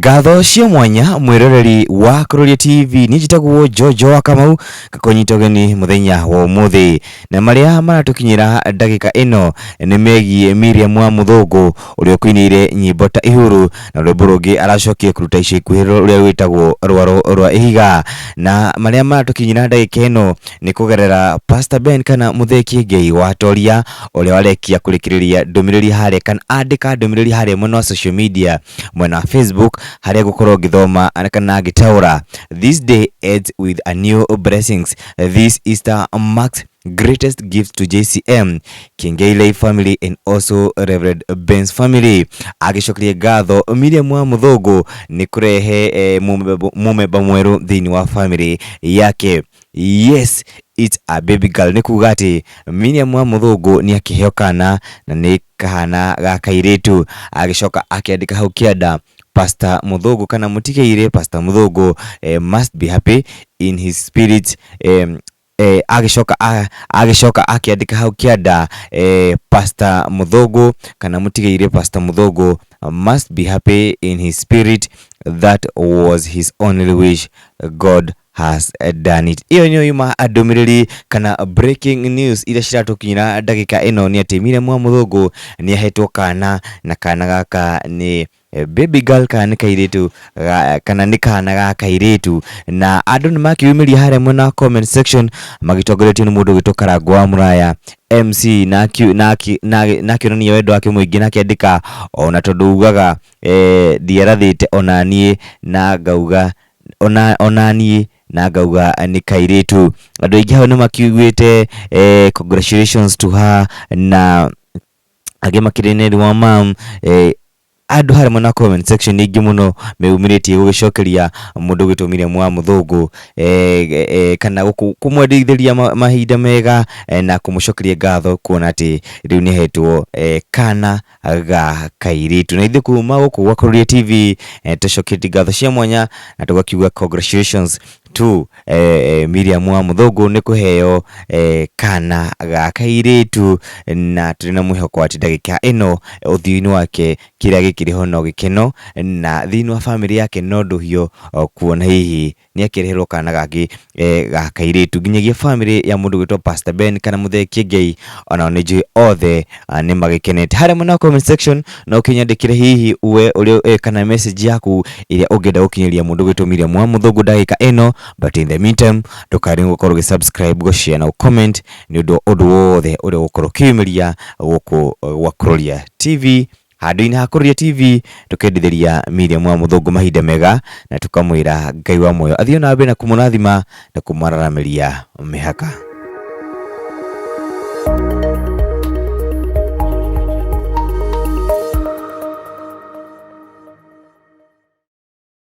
Ngatho cia mwanya mwiroreri wa Kururia TV, niĩ njĩtagwo Jojo wa Kamau, ngakũnyita ũgeni mũthenya wa ũmũthĩ, na marĩa maratukinyĩra ndagĩka ĩno nĩ megiĩ Miriam wa Mũthũngũ ũrĩa ũkũinĩire nyĩmbo ta Ihuru na rwĩmbo rũngĩ aracokire kũruta ica ikuhĩ rũrĩa rwĩtagwo Rwaro rwa Ihiga. Na marĩa maratukinyĩra ndagĩka ĩno nĩ kũgerera Pastor Ben kana Mũthee Kĩengei wa Toria ũrĩa warekia kũrĩkĩrĩria ndũmĩrĩri harĩa kana andĩka ndũmĩrĩri harĩa mwena wa social media, mwena wa Facebook, harĩa ngũkorwo ngĩthoma kana ngĩtaũra: "This day ends with a new blessings. This Easter marks greatest gift to JCM Kingeilei family and also Reverend Ben's family." Agĩcokeria ngatho Miriam wa Mũthũngũ nĩ kũrehe mũmemba mwerũ thĩinĩ wa family yake. "Yes, it's a baby girl." Nĩ kuga atĩ Miriam wa Mũthũngũ nĩ akĩheo kana na nĩ kahana ga kairĩtu. Agĩcoka akĩandĩka hau kĩanda, "Pastor Mũthũngũ kana mũtigeire Pastor Mũthũngũ must be happy in his spirit." Agĩcoka akĩandĩka hau kĩanda, "Pastor Mũthũngũ kana mũtigeire Pastor Mũthũngũ must be happy in his spirit. That was his only wish. God has done it." Ĩyo nĩyo yuma ndũmĩrĩri kana breaking news iria ciratũkinyĩra ndagĩka ĩno, nĩ atĩ Miriam wa Mũthũngũ nĩ ahetwo kana, na kana gaka nĩ baby girl, kana nĩ kairĩtu, kana nĩ kana ga kairĩtu. Na andũ nĩ makiumĩria harĩa mwena wa comment section magĩtongoretio nĩ mũndũ ũgwĩtwo Karangũ wa Mũraya MC, na akĩonania wendo wake mũingĩ na akĩandĩka, "Ona tondũ ugaga ndiarathĩte, ona niĩ na ngauga, ona niĩ na ngauga nĩ kairĩtu." Andũ aingĩ hau nĩ makiugĩte congratulations to her, na angĩ makĩrĩ Neri wa mam. Andũ harĩa mwena wa comment section nĩ aingĩ mũno meyumĩrĩtie gũgĩcokeria mũndũ ũgwĩtwo Miriam wa Mũthũngũ kana kũmwendithĩria mahinda mega na kũmũcokeria ngatho kuona atĩ rĩu nĩ ahetwo kana ga kairĩtu. Na ithuĩ kuma gũkũ gwa Kururia TV tũcoketie ngatho cia mwanya na tũgakiuga congratulations to Miriam wa Mũthũngũ nĩ kũheo kana ga kairĩtu, na tũrĩ na mwĩhoko atĩ ndagĩka ĩno ũthiũ-inĩ wake kĩrĩa gĩkĩrĩ ho no gĩkeno, na thĩinĩ wa bamĩrĩ yake no ndũhio kuona hihi nĩ akĩreherwo kana gangĩ ga kairĩtu. Nginyagia bamĩrĩ ya mũndũ ũgwĩtwo Pastor Ben kana Mũthee Kĩengei, onao nĩ njũĩ othe nĩ magĩkenete. Harĩa mwena wa comment section no ũkĩnyandĩkĩre hihi we ũrĩa kana message yaku ĩrĩa ũngĩenda gũkinyĩria mũndũ ũgwĩtwo Miriam wa Mũthũngũ ndagĩka ĩno. But in the meantime, ndũkarigwo gũkorwo ũgĩ subscribe, gũ share na comment nĩ ũndũ ũndũ wothe ũrĩa ũgũkorwo ũkĩyumĩria gũkũ gwa Kururia TV. Handũ-inĩ ha Kururia TV, tũkendithĩria Miriam wa Mũthũngũ mahinda mega na tũkamwĩra Ngai wa muoyo athiĩ na mbere na kũmũrathima na kũmwararamĩria mĩhaka.